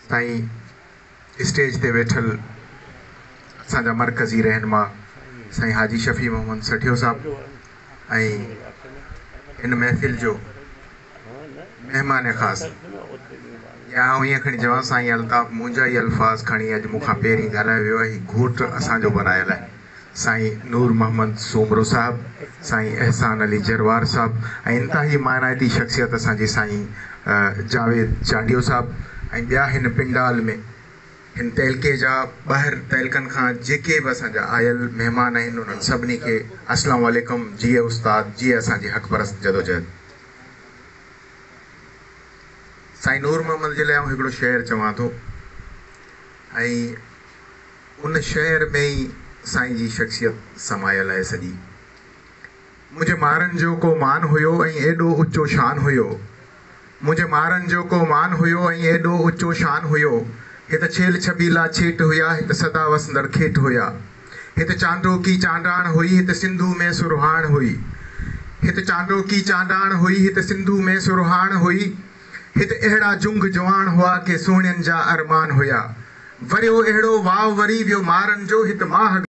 سائين اسٽيج تي ويٺل اسان جا مرڪزي رهنما سائين حاجي شفيع محمد سٺيو صاحب ۽ هن محفل جو مهمان خاص يا آئون ائين کڻي چوان سائين الطاف منهنجا ئي الفاظ کڻي اڄ مون کان پهرين ڳالهايو ويو آهي، هي گهوٽ اسان جو بنايل آهي. سائين نور محمد سومرو صاحب، سائين احسان علي جروار صاحب ۽ انتهائي مانائتي شخصيت اسان جي سائين جاويد چانڊيو صاحب ۽ ٻيا هن پنڊال ۾ هن تعلقي جا ٻاهر تعلقن کان جيڪي به اسان جا آيل مهمان آهن انهن سڀني کي السلام عليڪم جيئي استاد جيئي اسان جي حق پرست جدوجهد. سائين نور محمد جي لاء آئون هڪڙو شعر چوان ٿو ۽ ان شعر ۾ ئي سائين جي شخصيت سمايل آهي سڄي. منهنجي مارن جو ڪو مان هيو ۽ ايڏو اچو شان هيو. منهنجي مارن جو ڪو مان هيو ۽ ايڏو اچو شان هيو. هت ڇيل ڇبيلا ڇيٽ هيا، هت سدا وسندڙ کيٽ هيا. هت چانڊوڪي چانڊاڻ هئي، هت سنڌو ۾ سرهاڻ هئي. هت چانڊوڪي چانڊاڻ هئي، هت سنڌو ۾ سرهاڻ هئي. هت اهڙا جنگ جواڻ هئا، ڪي سهڻين جا ارمان هيا. وريو اهڙو واء وري ويو مارن جو هت ماهه.